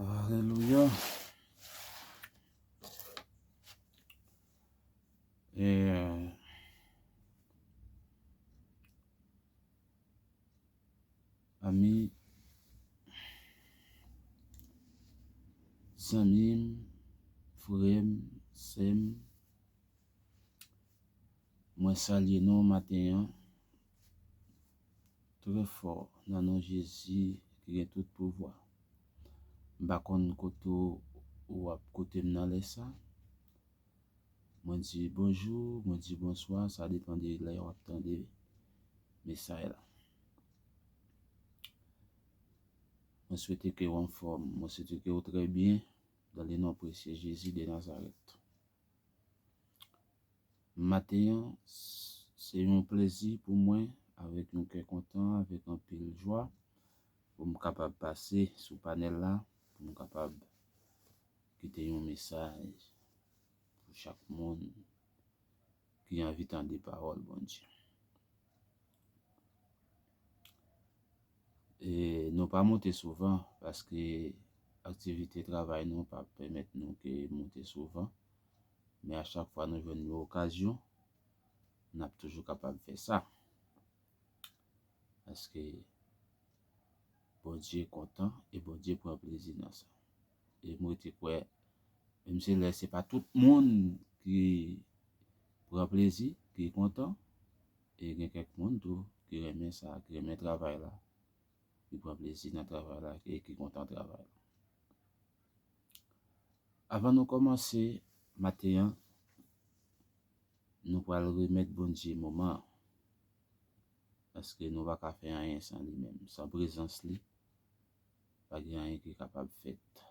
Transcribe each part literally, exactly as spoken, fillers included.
Alelouya. E, ami, zanmi m, frè m, sè m, mwen salye nou maten an trè fò nan non Jezi ki gen tout pouvwa. M pa konn kote w ap koute m nan lè sa. Mwen di bonjou, mwen di bonswa, sa depann de lè w ap tande mesaj la. Mwen swete ke w anfòm, mwen swete ke w trè byen, dans le nom précieux Jésus de Nazareth. Maten an, s- se yon plezi pou mwen, avèk yon kè kontan, avèk anpil jwa, pou m kapab pase sou panèl la, pou m kapab kite yon mesaj pou chak moun ki anvi tande pawòl Bondye. E nou pa monte souvan, paske aktivite travay nou pa pèmèt nou ke monte souvan. Men a chak fwa nou jwenn yon okazyon, n ap toujou kapab fè sa. Paske Bondye kontan e Bondye pran plezi nan sa. E m rete kwè, menm se lè se pa tout moun ki pran plezi, ki kontan, e gen kèk moun tou ki renmen sa, ki renmen travay la, ki pran plezi nan travay la e ki kontan travay la. Avan nou kòmanse maten an, nou pral remèt Bondye moman an. Paske nou pa ka fè anyen san li menm. San prezans li, pa gen anyen ki kapab fèt.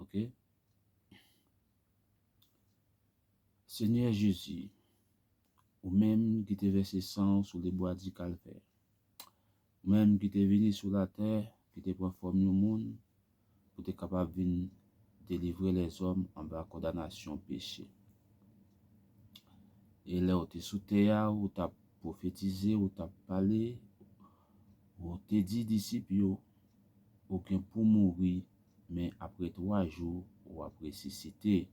Oke? Senyè Jezi, ou menm ki te vèse san w sou lebwa di Kalvè, ou menm ki te vini sou latè, ki te pran fòm yon moun, pou te kapab vin delivre lèzòm anba kondanasyon peche. E lè w te sou tè a, ou t ap pwofetize, ou t ap pale, ou te di disip yo, ou gen pou mouri, men apre twa jou, w ap resisite.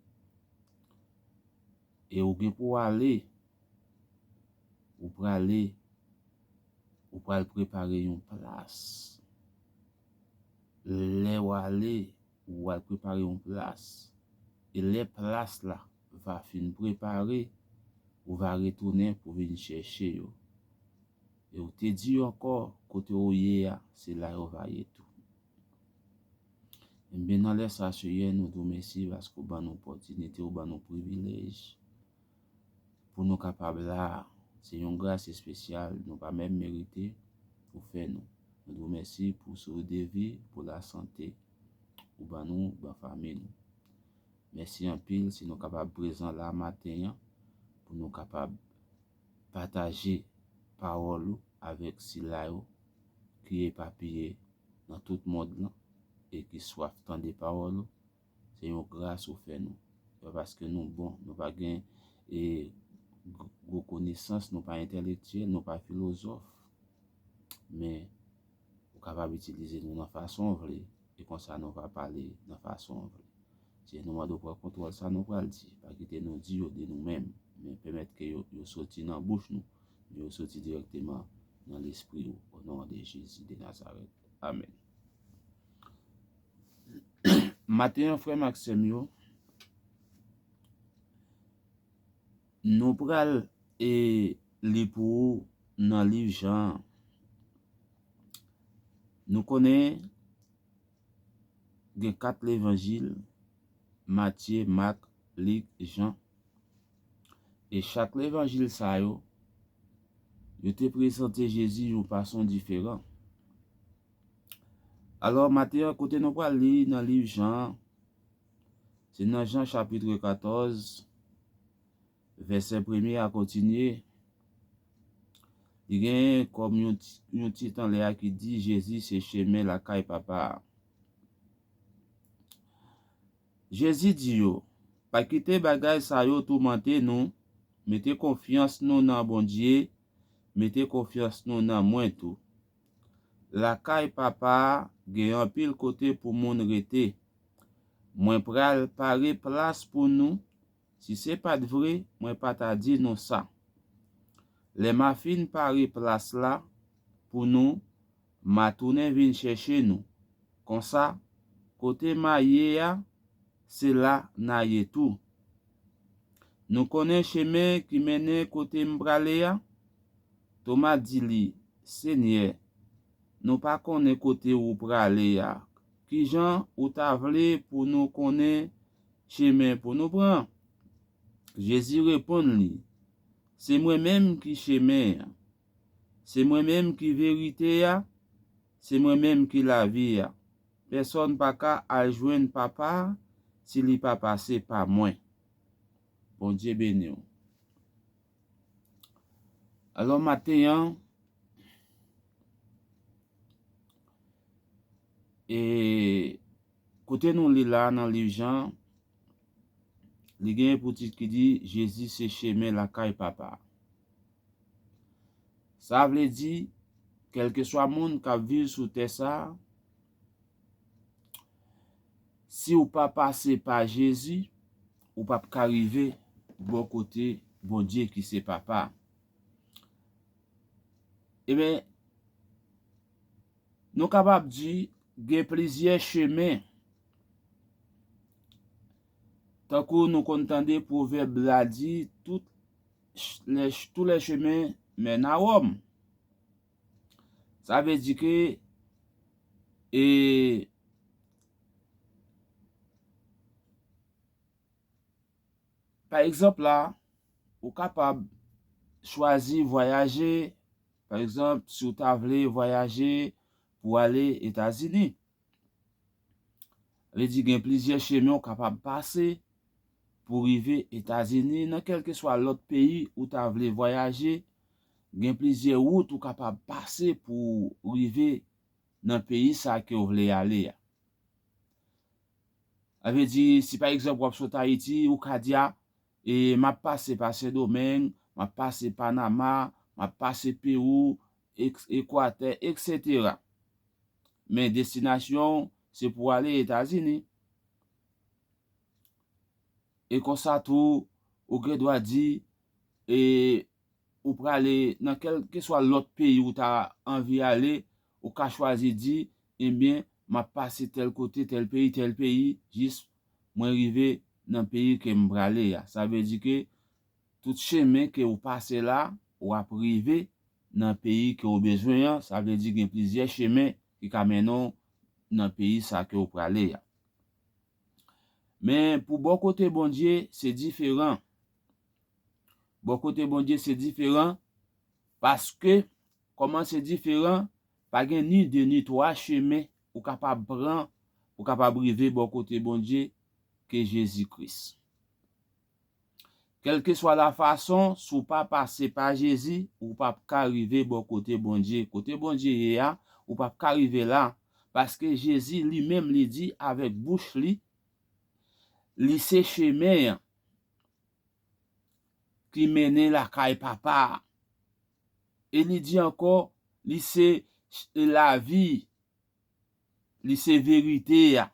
E ou gen pou ale, ou prale, ou pral prepare yon plas. Lè w ale, ou al prepare yon plas. E lè plas la va fin prepare, ou va retounen pou vin chèche yo. E ou te di ankò, kote ou ye a, se la yo va ye tou. Ebyen, nan lè sa, Seyè, nou di w mèsi paske ou ban nou opòtinite, ou ban nou privilèj pou nou kapab la. Se yon gras espesyal, nou pa menm merite ou fè nou. Nou di w mèsi pou souri de vi, pou lasante ou ban nou, ban fanmi nou. Mèsi anpil si nou kapab prezan la maten an pou nou kapab pataje pawòl ou avèk sila yo ki epapiye nan tout mond lan e ki swaf tande pawòl ou. Se yon gras ou fè nou. Se pa paske nou bon, nou pa gen e, gwo konesans, nou pa entèlektyèl, nou pa filozòf. Men ou kapab itilize nou nan fason w vle, e konsa nou va pale nan fason w vle. Se nou mande w pran kontwòl sa nou pral di. Pa kite nou di yo de nou menm, men pèmèt ke yo, yo soti nan bouch nou, men yo soti dirèkteman nan lespri w, o non de Jezi de Nazarèt. Amèn. Maten an, frè m ak sè m yo, nou pral e, li pou ou nan liv Jan an. Nou konnen gen kat levanjil, Matye, Mak, Lik, Jan. E chak levanjil sa yo, yo te prezante Jezi yon fason diferan. Alò, maten an, kote nou pral li nan liv Jan an, se nan Jan chapit katòz, vèsè premye a kontinye. Li gen kòm yon ti, yon tit anlè a ki di, Jezi se chemen lakay Papa a. Jezi di yo, pa kite bagay sa yo toumante nou, mete konfyans nou nan Bondye, mete konfyans nou nan mwen tou. lakay Papa a gen anpil kote pou moun rete. Mwen pral pare plas pou nou. Si se pa t vre, mwen pa ta di nou sa. Lè m a fin pare plas la pou nou, m a tounen vin chèche nou. Konsa, kote m a ye a, se la n a ye tou. Nou konnen chemen ki mennen kote m prale a? Toma di li, Senyè, nou pa konnen kote ou prale a. Kijan ou ta vle pou nou konnen chemen pou nou pran? Jezi reponn li, Se mwen menm ki chemen an. Se mwen menm ki verite a. Se mwen menm ki lavi a. Pèsonn pa ka al jwenn Papa a si li pa pase pa mwen. Bondye beni w. Alò, maten an, e kote nou li la nan liv Jan, li gen pou tit ki di, Jezi se chemen lakay Papa. Sa vle di, kèlkeswa moun k ap viv sou tè sa a, si w pa pase pa Jezi, ou p ap ka rive bò kote Bondye ki se Papa. Ebyen, nou kapab di gen plizyè chemen. Tankou nou konn tande pwovèb la di, tout ch- les, tous les chemins mènent à Rome. Sa vle di ke, e, pa egzanp la, ou kapab chwazi vwayaje, pa egzanp, si w ta vle vwayaje pou ale Etazini. Vle di gen plizyè chemen ou kapab pase pou rive Etazini, nan kèlkeswa lòt peyi ou ta vle vwayaje, gen plizyè wout ou kapab pase pou rive nan peyi sa ke w vle ale a. Sa vle di, si pa egzanp w ap sot Ayiti, ou ka di a, e m ap pase pa Sendomeng, m ap pase Panama, m ap pase Pewou, Ek- Ekwatè, etsetera. Men destinasyon w, se pou w ale Etazini. E konsa tou, ou gen dwa di, e ou prale nan kèlkeswa lòt peyi ou ta anvi ale, ou ka chwazi di, ebyen, m ap pase tèl kote, tèl peyi, tèl peyi, jis mwen rive nan peyi ke m prale a. Sa vle di ke tout chemen ke ou pase la, w ap rive nan peyi ke w bezwen an. Sa vle di gen plizyè chemen ki ka mennen w nan peyi sa ke w prale a. Men pou bò kote Bondye, se diferan. Bò kote Bondye, se diferan, paske, kòman se diferan, pa gen ni de ni twa chemen ou kapab pran, ou kapab rive bò kote Bondye, ke Jezi Kris. Kèlkeswa lafason, si w pa pase pa Jezi, ou p ap ka rive bò kote Bondye. Kote Bondye ye a, ou p ap ka rive la, paske Jezi li menm li di avèk bouch li, li se chemen an ki mennen lakay Papa a. E li di ankò, li se ch- lavi, li se verite a.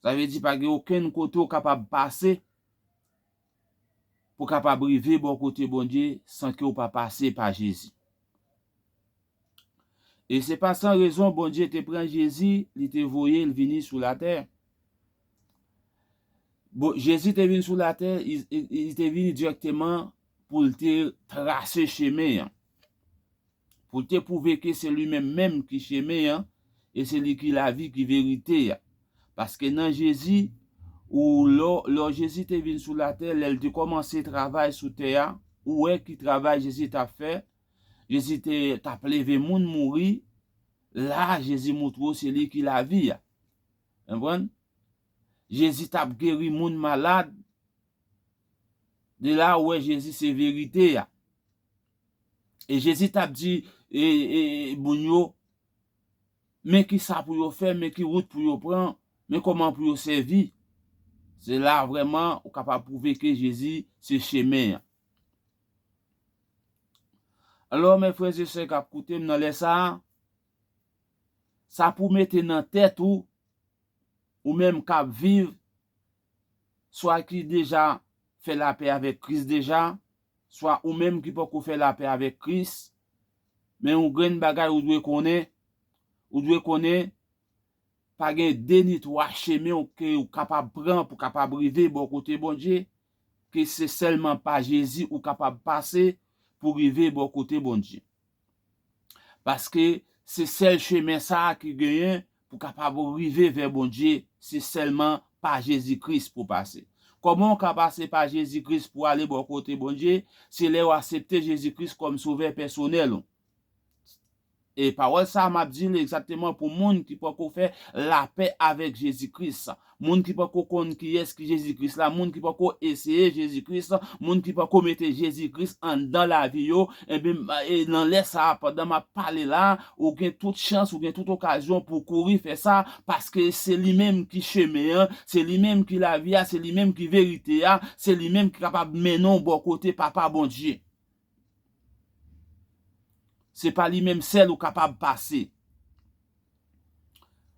Sa vle di pa gen okenn kote w kapab pase pou w kapab rive bò kote Bondye san ke w pa pase pa Jezi. E se pa san rezon Bondye te pran Jezi, li te voye l vini sou latè. Bon, Jezi te vin sou latè, li, li, li te vini dirèkteman pou l te trase chemen an. Pou l te pwouve ke se li menm menm ki chemen an, e se li ki lavi, ki verite a. Paske nan Jezi, ou lò, lò Jezi te vin sou latè, lè l te kòmanse travay sou tè a, ou wè ki travay Jezi t ap fè. Jezi te t ap leve moun mouri, la Jezi montre w se li ki lavi a. Konprann? Jezi t ap geri moun malad. De la ou wè Jezi se verite a. E Jezi t ap di e, e, e, moun yo, men ki sa pou yo fè, men ki wout pou yo pran, men kòman pou yo sèvi. Se la vrèman ou kapab pwouve ke Jezi se chemen an. Alò, mè frè e sè k ap koute m nan lè sa a, sa pou mete nan tèt ou, ou menm k ap viv, swa ki deja fè lapè avèk Kris deja, swa ou menm ki poko fè lapè avèk Kris, men yon grenn bagay ou dwe konnen, ou dwe konnen, pa gen de ni twa chemen ou ke ou kapab pran pou kapab rive bò kote Bondye, ke se sèlman pa Jezi ou kapab pase pou rive bò kote Bondye. Paske se sèl chemen sa a ki genyen pou kapab rive vè Bondye, se sèlman pa Jezi Kris pou pase. Kòman w ka pase pa Jezi Kris pou ale bò kote Bondye? Se lè w aksepte Jezi Kris kòm sovè pèsonèl ou. E pawòl sa a, m ap di l egzakteman pou moun ki poko fè lapè avèk Jezi Kris, moun ki poko konn kiyès ki Jezi Kris la, moun ki poko eseye Jezi Kris, moun ki poko mete Jezi Kris anndan lavi yo, ebyen, e nan lè sa a, pandan m ap pale la, ou gen tout chans, ou gen tout okazyon pou kouri fè sa, paske se li menm ki chemen an, se li menm ki lavi a, se li menm ki verite a, se li menm ki kapab mennen w bò kote Papa Bondye. Se pa li menm sèl ou kapab pase.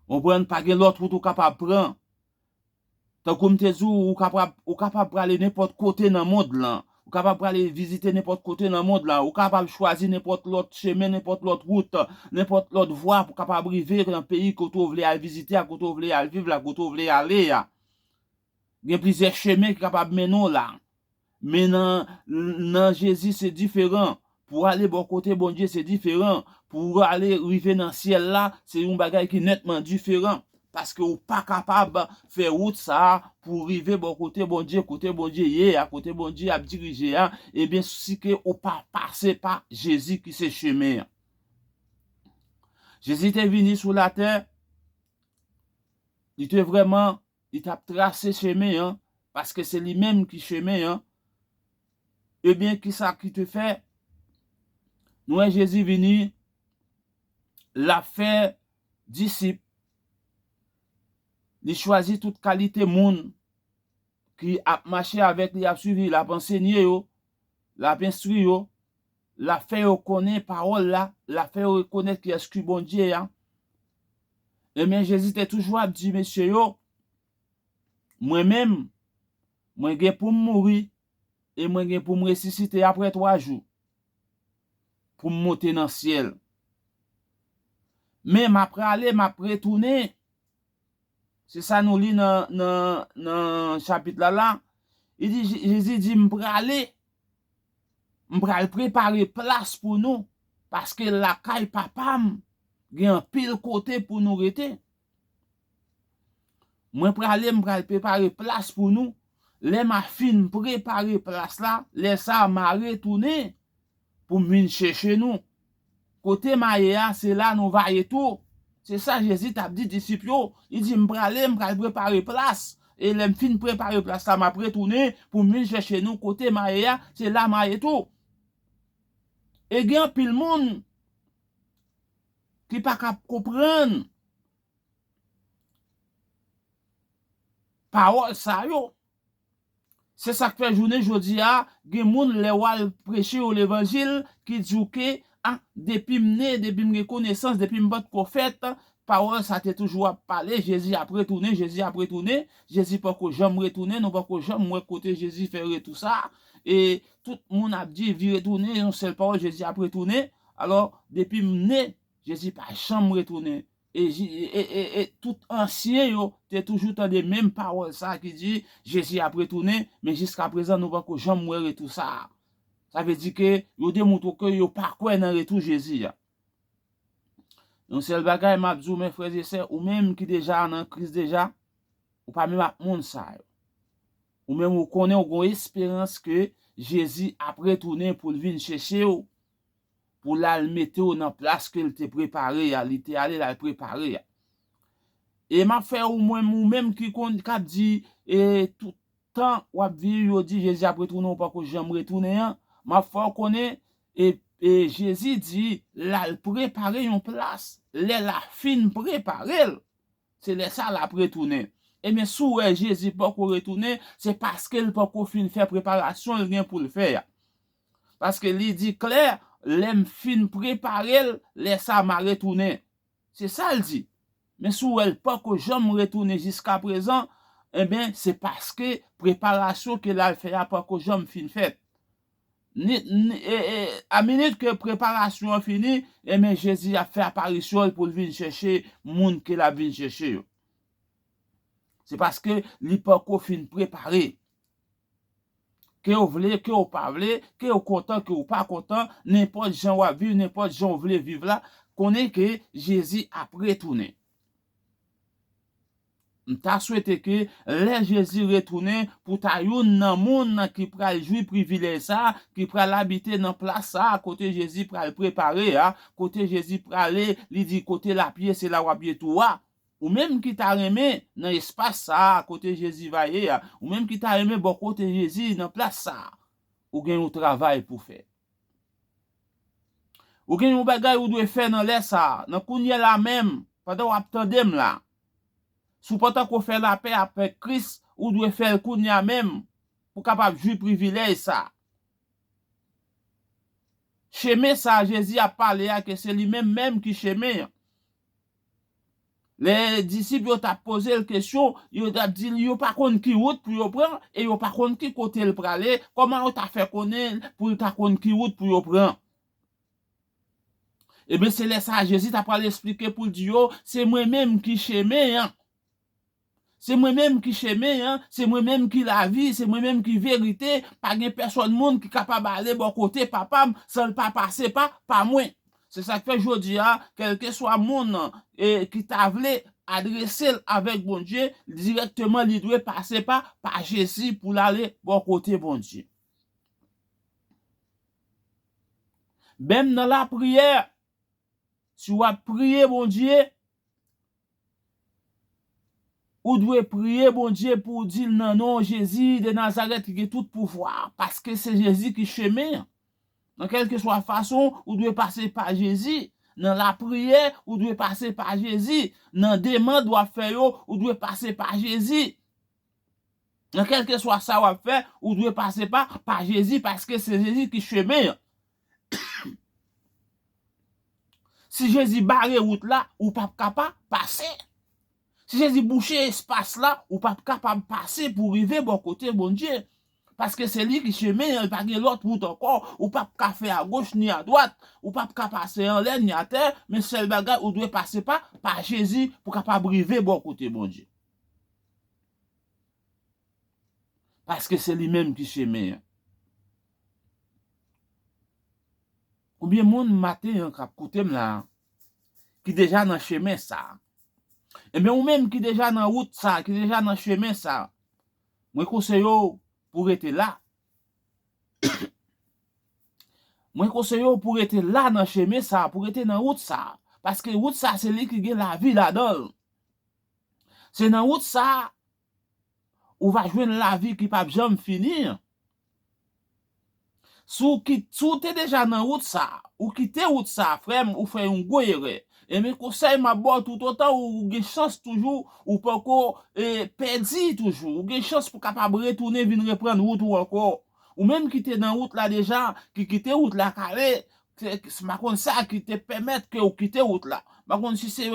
Konprann, pa gen lòt wout ou kapab pran. Tankou m te di w, ou kapab, ou kapab prale nenpòt kote nan mond lan. Ou kapab prale vizite nenpòt kote nan mond lan. Ou kapab chwazi nenpòt lòt chemen, nenpòt lòt wout, nenpòt lòt vwa pou kapab rive nan peyi kote w vle al vizite a, kote w vle al viv la, kote w vle ale a. Gen plizyè chemen ki kapab mennen w la. Men nan, nan Jezi, se diferan. Pou ale bò kote Bondye, se diferan. Pou w ale rive nan syèl la, se yon bagay ki nètman diferan. Paske ou pa kapab fè wout sa a pou rive bò kote Bondye, kote Bondye ye a, kote Bondye ap dirije a, ebyen, si ke ou pa pase pa Jezi ki se chemen an. Jezi te vini sou latè, li te vrèman, li t ap trase chemen an, paske se li menm ki chemen an. Ebyen, kisa ki te fè? Nou wè Jezi vini, l ap fè disip. Li chwazi tout kalite moun ki ap mache avèk li, ap swiv li, l ap ansenye yo, l ap enstwi yo, l ap fè yo konnen pawòl la, l ap fè yo rekonèt kiyès ki Bondye a. Ebyen, Jezi te toujou ap di mesye yo, mwen menm, mwen gen pou m mouri, e mwen gen pou m resisite apre twa jou, pou m monte nan syèl. Men m ap prale, m ap retounen. Se sa nou li nan, nan, nan chapit la la. Li di, Je-, Jezi di, m prale, m pral prepare plas pou nou, paske lakay Papa m gen anpil kote pou nou rete. Mwen prale, m pral prepare plas pou nou. Lè m a fin prepare plas la, lè sa a, m a retounen pou m vin chèche nou. Kote m a ye a, se la nou va ye tou. Se sa Jezi t ap di disip yo. Li di, m prale, m pral prepare plas. E lè m fin prepare plas la, m ap retounen pou m vin chèche nou. Kote m a ye a, se la m a ye tou. E gen anpil moun ki pa ka konprann pawòl sa yo. Se sa k fè jounen jodi a, gen moun lè w al preche yo levanjil ki di w ke, a, depi m ne, depi m gen konesans, depi m potko fèt, pawòl sa te toujou ap pale, Jezi ap retounen, Jezi ap retounen, Jezi poko janm retounen, nou poko janm wè kote Jezi fè retou sa. E tout moun ap di, vire tounen, yon sèl pawòl, Jezi ap retounen. Alò, depi m ne, Jezi pa janm retounen. E, e, e, e tout ansyen yo te toujou tande menm pawòl sa ki di, Jezi ap retounen, men jiskaprezan nou poko janm wè retou sa a. Sa vle di ke yo demontre ke yo pa kwè nan retou Jezi a. Yon sèl bagay m ap di w, men frè e sè, ou menm ki deja nan Kris deja, ou pa menm ak moun sa yo. Ou menm ou konnen ou gon esperans ke Jezi ap retounen pou l vin chèche w, pou l al mete w nan plas ke l te prepare a, li te ale l al prepare a. E m ap fè ou menm, ou menm ki konn, k ap di, e, tout tan w ap viv, yo di Jezi ap retounen, ou poko janm retounen an, m ap fè w konnen, e, e Jezi di l al prepare yon plas. Lè l a fin prepare l, se lè sa l ap retounen. Ebyen, si w wè Jezi poko retounen, se paske l poko fin fè preparasyon l gen pou l fè a. Paske li di klè, lè m fin prepare l, lè sa a m a retounen. Se sa l di. Men si w wè l poko janm retounen jiskaprezan, enben, se paske preparasyon ke l al fè a poko janm fin fèt. Ni, ni, e, e, a minit ke preparasyon an fini, enben, Jezi ap fè aparisyon l pou l vin chèche moun ke l ap vin chèche yo. Se paske li poko fin prepare. Ke w vle, ke w pa vle, ke w kontan, ke w pa kontan, nenpòt jan w ap viv, nenpòt jan w vle viv la, konnen ke Jezi ap retounen. M ta swete ke lè Jezi retounen, pou ta youn nan moun nan ki pral jwi privilèj sa a, ki pral abite nan plas sa a, kote Jezi pral prepare a, kote Jezi prale, li di kote l ap ye, se la w ap ye tou a. Ou menm ki ta renmen nan espas sa a, kote Jezi va ye a, ou menm ki ta renmen bò kote Jezi nan plas sa a, ou gen yon travay pou fè. Ou gen yon bagay ou dwe fè nan lè sa a, nan kounye a la menm, pandan w ap tande m la. Si w poko fè lapè avèk Kris, ou dwe fè l kounye a menm, pou w kapab jwi privilèj sa a. Chemen sa a Jezi ap pale a, ke se li menm menm ki chemen an. Lè disip yo t ap poze l kesyon, yo t ap di l yo pa konn ki wout pou yo pran e yo pa konn ki kote l prale. Kòman yo ta fè konnen pou l ta konn ki wout pou yo pran? Ebyen, se lè sa a Jezi ta pral esplike pou l di yo, se mwen menm ki chemen an. Se mwen menm ki chemen an, se mwen menm ki lavi, se mwen menm ki verite. Pa gen pèsòn moun ki kapab ale bò kote Papa m san l pa pase pa, pa mwen. Se sa k fè jodi a, kèlkeswa moun e, ki ta vle adrese l avèk Bondye, dirèkteman li dwe pase pa, pa Jezi pou l ale bò kote Bondye. Menm nan lapriyè, si w ap priye Bondye, ou dwe priye Bondye pou w di l nan non Jezi de Nazarèt ki gen tout pouvwa, paske se Jezi ki chemen an. Nan kèlkeswa fason, ou dwe pase pa Jezi. Nan lapriyè, ou dwe pase pa Jezi. Nan demann w ap fè yo, ou dwe pase pa Jezi. Nan kèlkeswa sa w ap fè, ou dwe pase pa, pa Jezi, paske se Jezi ki chemen an. Si Jezi bare wout la, ou p ap kapab pase. Si Jezi bouche espas la, ou p ap kapab pase pou rive bò kote Bondye. Paske se li ki chemen an, pa gen lòt wout ankò. Ou p ap ka fè agoch ni adwat. Ou p ap ka pase anlè ni atè, men sèl bagay ou dwe pase pa, pa Jezi pou kapab rive bò kote Bondye. Paske se li menm ki chemen an. Konbyen moun maten an k ap koute m la, ki deja nan chemen sa a? Ebyen, ou menm ki deja nan wout sa a, ki deja nan chemen sa a, mwen konseye w pou rete la. Mwen konseye w pou rete la nan chemen sa a, pou rete nan wout sa a. Paske wout sa a, se li ki gen lavi ladan l. Se nan wout sa a, ou va jwenn lavi ki p ap janm fini an. Si w ki-, si w te deja nan wout sa a, ou kite wout sa a, frè m, ou fè yon gwo erè. Ebyen, konsèy m ap ba w, toutotan ou gen chans toujou, ou poko, e, pèdi toujou. Ou gen chans pou kapab retounen vin reprann wout ou ankò. Ou menm ki te nan wout la deja, ki kite wout la kale, se, se pa konn sa ki te pèmèt ke w kite wout la. M pa konn si se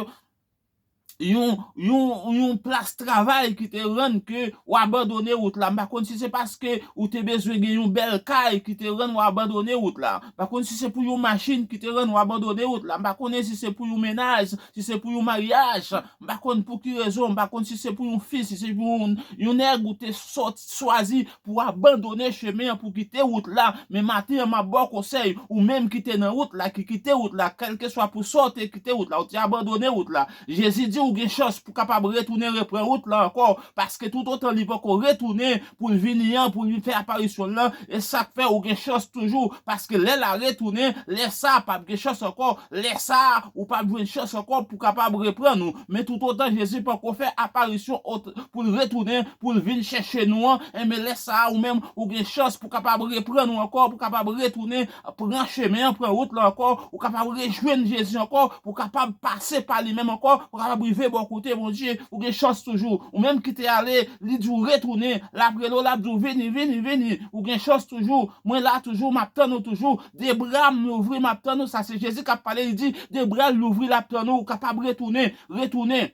yon, yon, yon plas travay ki te rann ke w abandone wout la. M pa konn si se paske ou te bezwen gen yon bèl kay ki te rann w abandone wout la. M pa konn si se pou yon machin ki te rann w abandone wout la. M pa konnen si se pou yon mennaj, si se pou yon maryaj. M pa konn pou ki rezon. M pa konn si se pou yon fi, si se pou yon, yon nèg ou te sòt, chwazi pou abandone chemen an, pou kite wout la. Men maten an, m ap ba w konsèy, ou menm ki te nan wout la, ki kite wout la, kèlkeswa pou sa w te kite wout la, ou te abandone wout la. Jezi di ou gen chans pou kapab retounen reprann wout la ankò, paske toutotan li poko retounen pou l vini an, pou l vin fè aparisyon l lan, e sa k fè ou gen chans toujou, paske lè l a retounen, lè sa a p ap gen chans ankò, lè sa a ou p ap jwenn chans ankò pou kapab reprann ou. Men toutotan Jezi poko fè aparisyon ot-, pou l retounen, pou l vin chèche nou an, enben lè sa a ou menm ou gen chans pou kapab reprann ou ankò, pou kapab retounen, pran chemen an, pran wout la ankò, ou kapab rejwenn Jezi ankò, pou kapab pase pa li menm ankò, pou kapab kanpe bò kote Bondye, ou gen chans toujou. Ou menm ki te ale, li di w retounen, l ap rele w, l ap di w vini, vini, vini. Ou gen chans toujou. Mwen la toujou, m ap tann ou toujou. De bra m louvri, m ap tann ou. Sa se Jezi k ap pale, li di, de bra l louvri, l ap tann ou. Ou kapab retounen, retounen.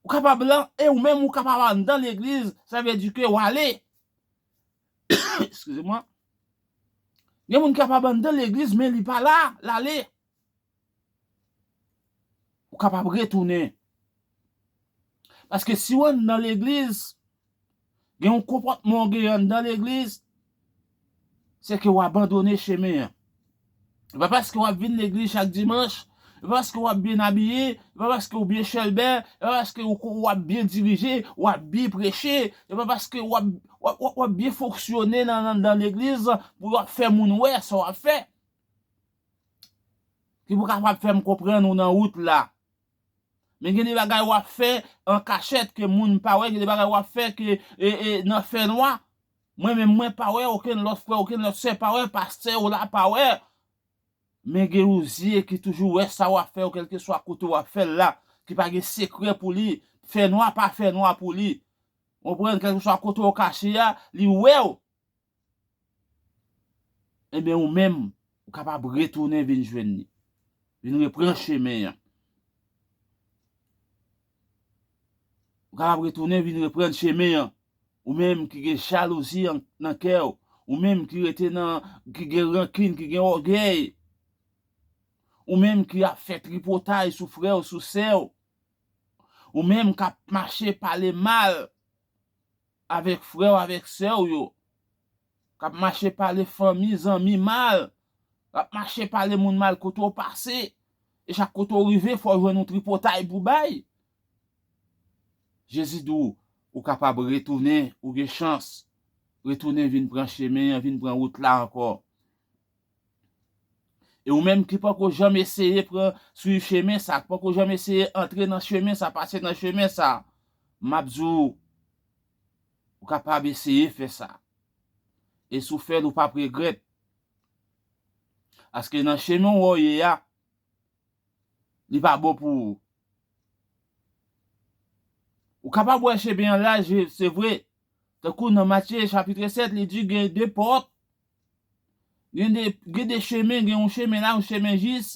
Ou kapab lan, e ou menm ou kapab anndan legliz, sa vle di ke w ale. Eskize mwen. Gen moun ki kapab anndan legliz, men li pa la, l ale. Ou kapab retounen. Paske si w anndan legliz, gen yon konpòtman w gen anndan legliz, se ke w abandone chemen an. E pa paske w ap vin legliz chak dimanch, e pa paske w ap byen abiye, e pa paske w byen chèlbè, e pa paske w, w ap byen dirije, w ap byen preche, e pa paske w ap, w ap, w ap, w ap byen fonksyone nan, nan, nan legliz pou w ap fè moun wè sa w ap fè. Ki pou kapab fè m konprann ou nan wout la. Men gen de bagay w ap fè an kachèt ke moun pa wè, gen de bagay w ap fè ke e, e, nan fènwa. Mwen menm, mwen pa wè, okenn lòt frè, okenn lòt sè pa wè, pastè w la pa wè. Men gen yon zye ki toujou wè sa w ap fè yo, kèlkeswa kote w ap fè l la, ki pa gen sekrè pou li. Fènwa pa fènwa pou li. Ou konprann? Kèlkeswa kote w kache a, li wè w. Ebyen, ou menm, ou kapab retounen vin jwenn li. Vin reprann chemen an. Ou kapab retounen vin reprann chemen an. Ou menm ki gen jalouzi an, nan kè w. Ou menm ki rete nan, ki gen rankin, ki gen ògèy. Ou menm ki ap fè tripotay sou frè w, sou sè w. Ou menm k ap mache pale mal avèk frè w, avèk sè w yo, k ap mache pale fanmi, zanmi mal, k ap mache pale moun mal kote w pase, e chak kote w rive, fò w jwenn yon tripotay pou bay. Jezi di w, ou kapab retounen, ou gen chans, retounen vin pran chemen an, vin pran wout la ankò. E ou menm ki poko janm eseye pran, swiv chemen sa, ki poko janm eseye antre nan chemen sa, pase nan chemen sa, m ap di w, ou kapab eseye fè sa. E si w fè l, ou p ap regrèt. Paske nan chemen w wè w ye a, li pa bon pou ou. Ou kapab wè chemen an laj, se vre. Tankou nan Matye chapit sèt, li di gen de pòt. Gen de, gen de chemen, gen yon chemen la, yon chemen jis.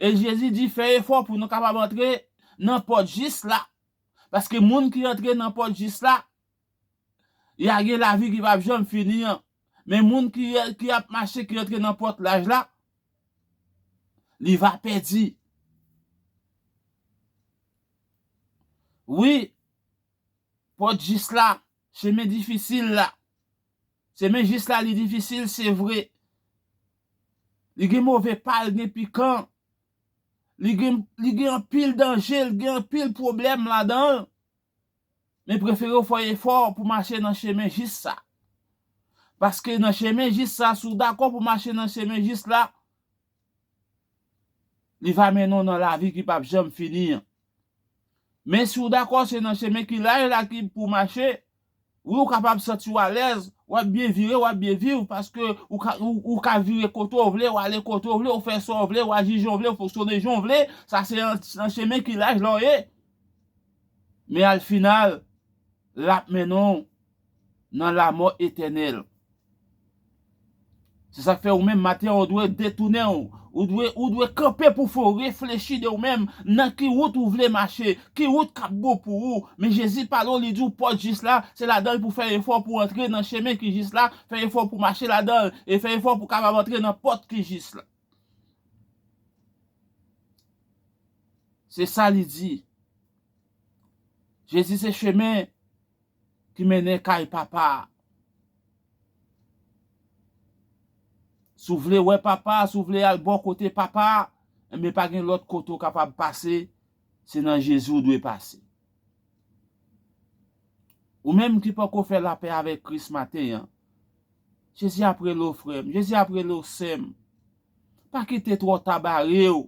E Jezi di fè efò pou nou kapab antre nan pòt jis la. Paske moun ki antre nan pòt jis la, y a gen lavi ki p ap janm fini an. Men moun ki, ki ap mache, ki antre nan pòt laj la, li va pèdi. Wi, pòt jis la, chemen difisil la. Chemen jis la, li difisil, se vre. Li gen move pa, li gen pikan. Li gen, li gen anpil danje, li gen anpil pwoblèm ladan l. Men prefere w fè efò pou mache nan chemen jis sa. Paske nan chemen jis sa, si w dakò pou mache nan chemen jis la, li va mennen w nan lavi ki p ap janm fini an. Men si w dakò se nan chemen ki laj la ki pou w mache, wi, ou kapab santi w alèz, w ap byen vire, w ap byen viv, paske ou ka, ou, ou ka vire kote w vle, w ale kote w vle, w fè sa w vle, w aji jan w vle, w fonksyone jan w vle, sa se nan, nan chemen ki laj la w ye. Men al final, l ap mennen w nan lamò etènèl. Se sa k fè ou menm maten an, ou dwe detounen w. Ou dwe, ou dwe kanpe pou fè w reflechi de ou menm nan ki wout ou vle mache, ki wout k ap bon pou ou. Men Jezi pale w, li di w pòt jis la, se ladan l pou fè efò pou antre nan chemen ki jis la, fè efò pou mache ladan l, e fè efò pou kapab antre nan pòt ki jis la. Se sa li di. Jezi se chemen ki mennen kay Papa a. Si w vle wè Papa a, si w vle al bò kote Papa a, enben pa gen lòt kote w kapab pase, se nan Jezi w dwe pase. Ou menm ki poko fè lapè avèk Kris maten an, Jezi ap rele w frè m, Jezi ap rele w sè m. Pa kite twò ta bare w.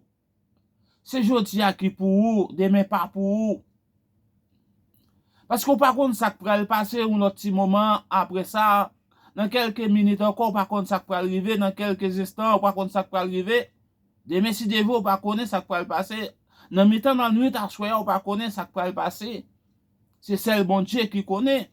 Se jodi a ki pou ou, demen pa pou ou. Paske w pa konn sa k pral pase yon lòt ti moman apre sa, nan kèlke minit ankò, w pa konn sa k pral rive, nan kèlke zenstan, w pa konn sa k pral rive. Demen, si Dye vle, w pa konnen sa k pral pase. Nan mitan lannwit aswè a, ou pa konnen sa k pral pase. Se sèl Bondye ki konnen.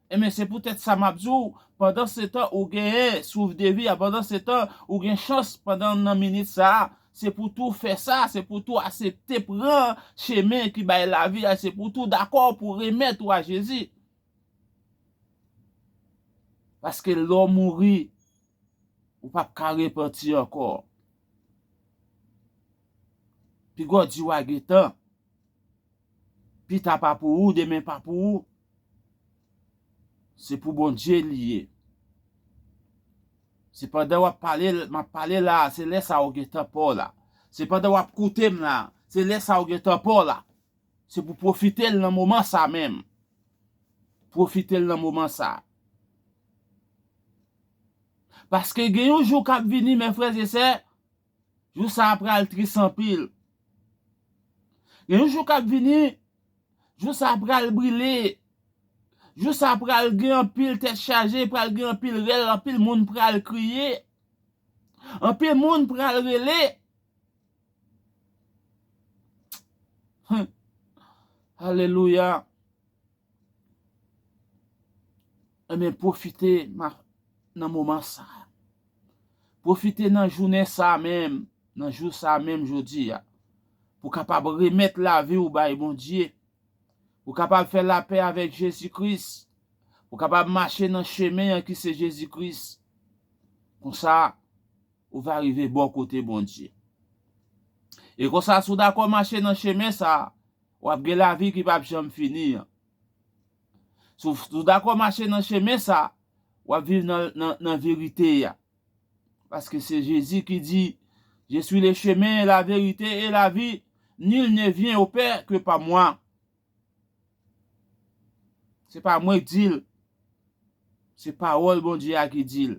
Ebyen, se poutèt sa m ap di w, pandan se tan ou genyen souf de vi a, pandan se tan ou gen chans pandan nan minit sa a, se pou tou fè sa, se pou tou aksepte pran chemen ki bay lavi a, se pou tou dakò pou remèt ou a Jezi. Paske lè w mouri, ou p ap ka repanti ankò. Piga w di w a gen tan. Pita pa pou ou, demen pa pou ou. Se pou Bondye li ye. Se pandan w ap pale, m ap pale la, se lè sa w gen tan pa w la. Se pandan w ap koute m la, se lè sa w gen tan pa w la. Se pou pwofite l nan moman sa menm. Pwofite l nan moman sa. Paske gen yon jou k ap vini, men frè e sè, jou sa a pral tris anpil. Gen yon jou k ap vini, jou sa a pral brile. Jou sa a pral gen anpil tèt chaje, pral gen anpil rèl, anpil moun pral kriye. Anpil moun pral rele. Alelouya. Ebyen, pwofite ma-, nan moman sa. Pwofite nan jounen sa menm, nan jou sa menm jodi a. Pou kapab remèt lavi w bay Bondye. Pou kapab fè lapè avèk Jezi Kris. Pou kapab mache nan chemen an ki se Jezi Kris. Konsa, ou va rive bò kote Bondye. E konsa, si w dakò mache nan chemen sa, w ap gen lavi ki p ap janm fini an. Si w, si w dakò mache nan chemen sa, w ap viv nan, nan, nan verite a. Paske se Jezi ki di, Je suis le chemin, la vérité et la vie. Nul ne vient au Père que par moi. Se pa mwen k di l. Se pawòl Bondye a ki di l.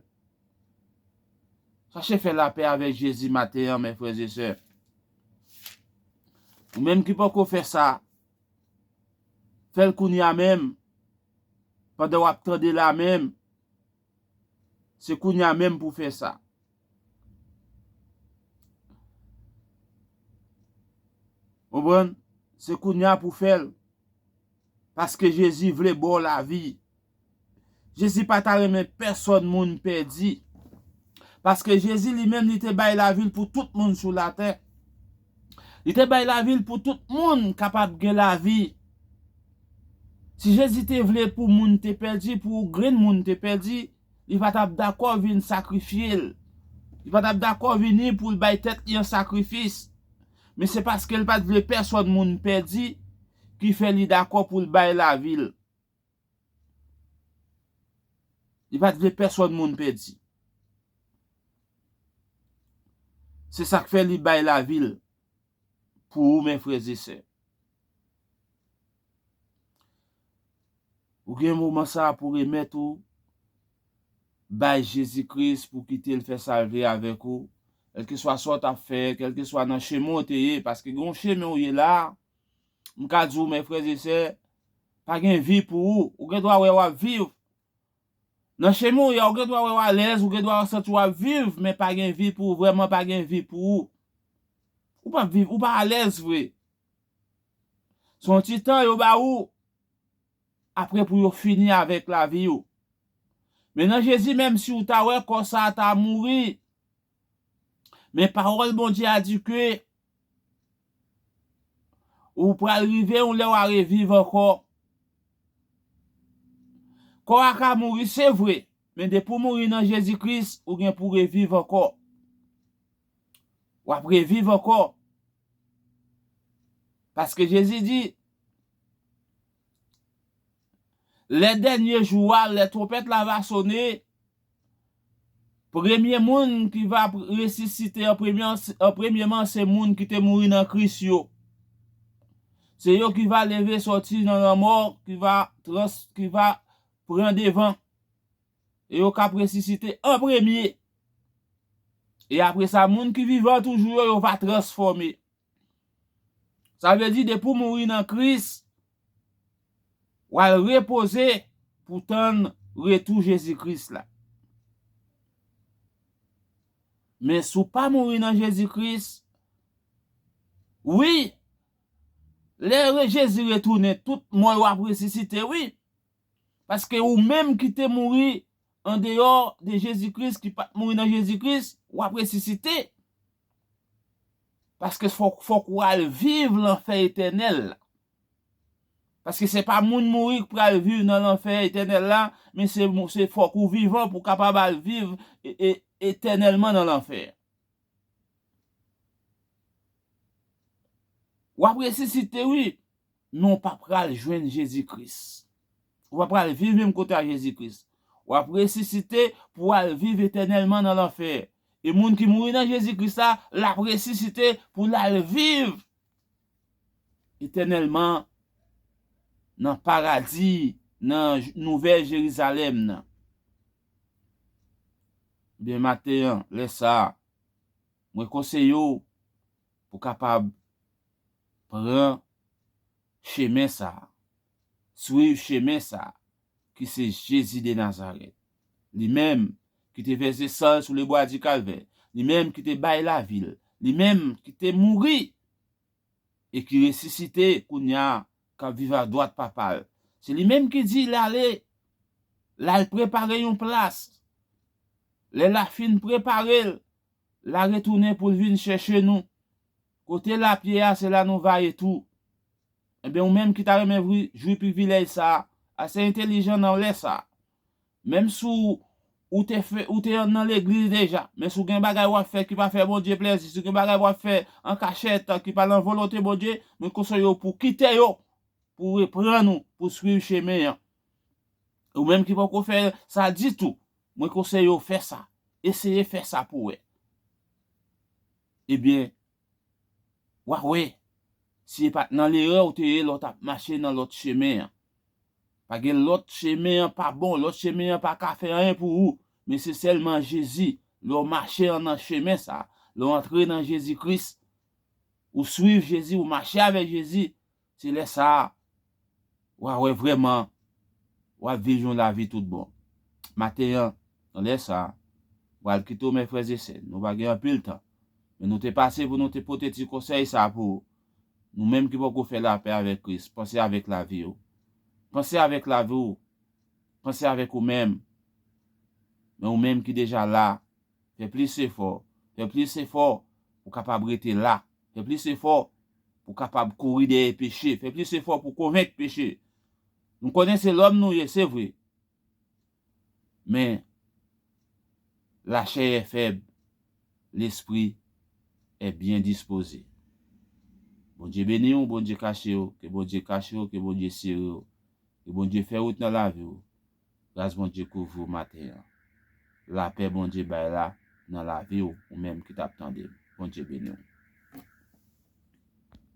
Chache fè lapè avèk Jezi maten an, men frè e sè. Ou menm ki poko fè sa, fè l kounye a menm. Pandan w ap tande la menm, se kounye a menm pou fè sa. Konprann? Se kounye a pou fè l. Paske Jezi vle ba w lavi. Jezi pa ta renmen pèsòn moun pèdi. Paske Jezi li menm li te bay lavi l pou tout moun sou latè. Li te bay lavi l pou tout moun kapab gen lavi. Si Jezi te vle pou moun te pèdi, pou grenn moun te pèdi, li pa t ap dakò vin sakrifye l. Li pa t ap dakò vini pou l bay tèt li an sakrifis. Men se paske l pa t vle pèsòn moun pèdi ki fè li dakò pou l bay lavi l. Li pa t vle pèsòn moun pèdi. Se sa k fè li bay lavi l pou ou, men frè e sè. Ou gen moman sa a pou remèt ou bay Jezi Kris, pou kite l fè sa l vle avèk ou. Kèlkeswa sa w t ap fè, kèlkeswa nan chemen w te ye, paske gen yon chemen w ye la, m ka di w, men frè e sè, pa gen vi pou ou. Ou gen dwa wè w ap viv. Nan chemen w ye a, ou gen dwa wè w alèz, ou gen dwa santi w ap viv, men pa gen vi pou ou, vrèman pa gen vi pou ou. Ou p ap viv, ou pa alèz vre. Se yon ti tan yo ba ou, apre pou yo fini avèk lavi w. Men nan Jezi, menm si w ta wè kò sa a ta mouri, men pawòl Bondye a di ke ou pral rive yon lè w a reviv ankò. Kò a ka mouri, se vre, men depi w mouri nan Jezi Kris, ou gen pou reviv ankò. W ap reviv ankò. Paske Jezi di, lè dènye jou a, lè twonpèt la va sone, premye moun ki va resisite an premye, an premyeman, se moun ki te mouri nan Kris yo. Se yo ki va leve sòti nan lanmò, ki va trans-, ki va pran devan. E yo k ap resisite an premye. E apre sa, moun ki vivan toujou yo, yo va transfòme. Sa vle di, depi w mouri nan Kris, w al repoze pou tann retou Jezi Kris la. Men si w pa mouri nan Jezi Kris, wi, Lè re- Jezi retounen, tout mò yo ap resisite, wi. Paske ou menm ki te mouri andeyò de Jezi Kris, ki pa t mouri nan Jezi Kris, w ap resisite. Paske fòk, fòk w al viv lanfè etènèl la. Paske se pa moun mouri k pral viv nan lanfè etènèl la, men se, se fòk ou vivan pou w kapab al viv e, e, etènèlman nan lanfè. W ap resisite, wi, men w pa pral jwenn Jezi Kris. Ou pa pral viv menm kote a Jezi Kris. W ap resisite pou w al viv etènèlman nan lanfè. E moun ki mouri nan Jezi Kris la, l ap resisite pou l al viv etènèlman nan paradi, nan J- Nouvèl Jerizalèm nan. Ebyen, maten an, lè sa a, mwen konseye w pou w kapab pran chemen sa a, swiv chemen sa a, ki se Jezi de Nazarèt. Li menm ki te vèse san l sou lebwa di Kalvè, li menm ki te bay lavi l, li menm ki te mouri e ki resisite kounye a, k ap viv adwat Papa l. Se li menm ki di l ale, l al prepare yon plas. Lè l a fin prepare l, l a retounen pou l vin chèche nou. Kote l ap ye a, se la nou va ye tou. Ebyen, ou menm ki ta renmen vwi- jwi privilèj sa a, ase entèlijan nan lè sa a. Menm si w- ou te fè, ou te nan legliz deja, men si w gen bagay w ap fè ki pa fè Bondye plèzi, si w gen bagay w ap fè an kachèt ki pa nan volonte Bondye, mwen konseye w pou w kite yo, pou w reprann ou, pou w swiv chemen an. Ou menm ki poko fè sa ditou, mwen konseye w fè sa. Eseye fè sa pou w wè. Ebyen, w a wè, si e pa t nan lerè w te ye lè w t ap mache nan lòt chemen an. Pa gen lòt chemen an pa bon, lòt chemen an pa ka fè anyen pou ou, men se sèlman Jezi. Lè w mache an nan chemen sa, lè w antre nan Jezi Kris, ou swiv Jezi, ou mache avèk Jezi, se lè sa a, w a wè vrèman, w ap viv yon lavi tout bon. Maten an, nan lè sa a, m pral kite w, mè frè e sè, nou pa gen anpil tan. Men nou te pase pou nou te pote ti konsèy sa a pou ou. Nou menm ki poko fè lapè avèk Kris, panse avèk lavi w. Panse avèk lavi w. Panse avèk ou menm. Men ou menm ki deja la, fè plis efò. Fè plis efò pou w kapab rete la. Fè plis efò pou w kapab kouri dèyè peche. Fè plis efò pou w konvenk peche. Nou konnen se lòm nou ye, se vre. Men, la chair est faible, l'esprit est bien disposé. Bondye beni w, Bondye kache w, ke Bondye kache w, ke Bondye sere w, ke Bondye fè wout nan lavi w. Gras Bondye kouvri w maten an. Lapè Bondye bay la nan lavi w, ou menm ki t ap tande m. Bondye beni w.